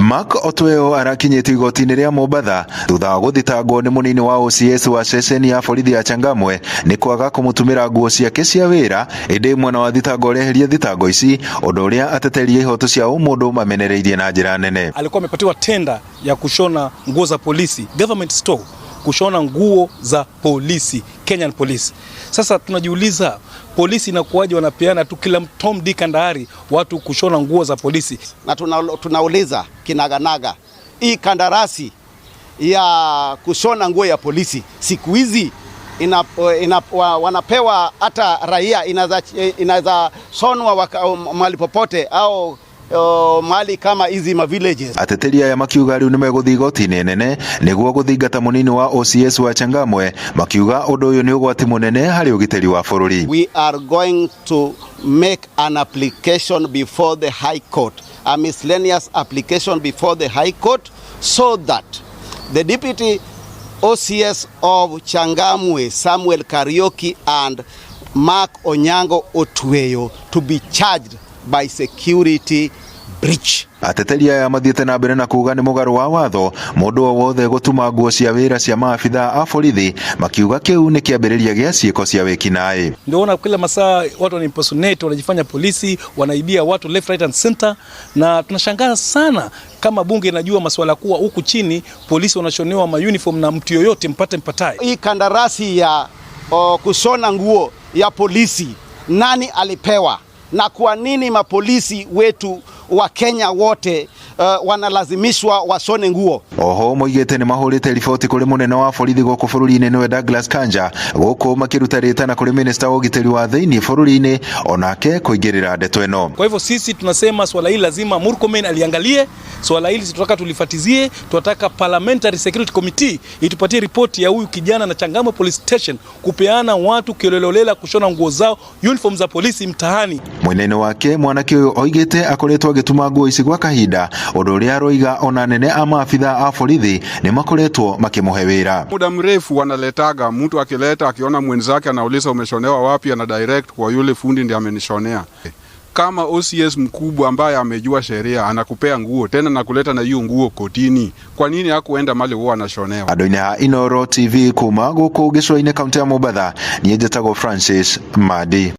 Mark Otweo arakinyĩtio igoti-inĩ rĩa Mombatha thutha wa gũthitangwo nĩ mũnini wa OCS wa ceceni ya borithi ya Changamwe nĩ kwaga kũmũtumĩra nguo ciake cia wĩra, ĩndĩ mwena wa thitango ũreherie thitango ici, ũndũ ũrĩa ateteri a ihoto cia ũmũndũ mamenereirie na njĩra nene. Alikuwa amepatiwa tenda ya kushona nguo za polisi, government store, kushona nguo za polisi, Kenyan police. Sasa tunajiuliza, polisi inakuwaje wanapeana tu kila Tom, Dick and Harry watu kushona nguo za polisi? Na tunauliza kinaganaga, hii kandarasi ya kushona nguo ya polisi siku hizi wanapewa hata raia, inaweza shonwa mahali popote au mahali kama hizi ma villages. Ateteri aya makiuga rĩu nĩmegũthiĩ igoti-inĩ nene nĩguo gũthingata mũnini wa OCS wa Changamwe, makiuga ũndũ ũyũ nĩ ũgwati mũnene harĩ ũgitĩri wa bũrũri. We are going to make an application before the High Court, a miscellaneous application before the High Court, so that the deputy OCS of Changamwe, Samuel Kariuki, and Mark Onyango Otweyo to be charged by security breach. Ateteri aya mathiĩte na mbere na kuga nĩ mũgarũ wa watho mũndũ o wothe gũtuma nguo cia wĩra cia maabithaa a borithi, makiuga kĩu nĩ kĩambĩrĩria gĩa ciĩko cia wĩkinaĩ. Ndio ona kila masaa watu wana impersonate, wanajifanya polisi, wanaibia watu left, right and center, na tunashangaa sana kama bunge inajua masuala kuwa huku chini polisi wanashonewa ma uniform na mtu yoyote mpate mpataye. Hii kandarasi ya kushona nguo ya polisi nani alipewa, na kwa nini mapolisi wetu wa Kenya wote wanalazimishwa washone nguo? Oho moigĩte nĩ mahũrĩte riboti kũrĩ mũnene wa borithi gũkũ bũrũri-inĩ, nĩwe Douglas Kanja, gũkũ makĩruta rĩtana kũrĩ minista wa ũgitĩri wa thĩinĩ bũrũri-inĩ onake kũingĩrĩra ndeto ĩno. Kwa hivyo sisi tunasema swala hili lazima Murkomen aliangalie swala hili, tunataka tulifatizie, tunataka Parliamentary Security Committee itupatie ripoti ya huyu kijana na Changamwe Police Station kupeana watu kiolelaolela kushona nguo zao, uniform za polisi mtaani. Mwena-inĩ wake mwanake ũyũ oigĩte akoretwo agĩtuma nguo ici gwa kahinda, ũndũ ũrĩa aroiga ona anene a maabithaa a borithi nĩ makoretwo makĩmũhe wĩra. Muda mrefu wanaletaga mtu, akileta, akiona mwenzake anauliza, "Umeshonewa wapi?" Ana direct kwa yule fundi ndiye amenishonea. Kama OCS mkubwa ambaye amejua sheria anakupea nguo tena na kuleta na hiyo nguo kotini, kwa nini hakuenda mali huwa anashonewa? Andũ-inĩ a Inooro TV kuma gũkũ gĩcũa-inĩ kaunti ya Mombatha, niĩ njĩtagwo Francis Madi.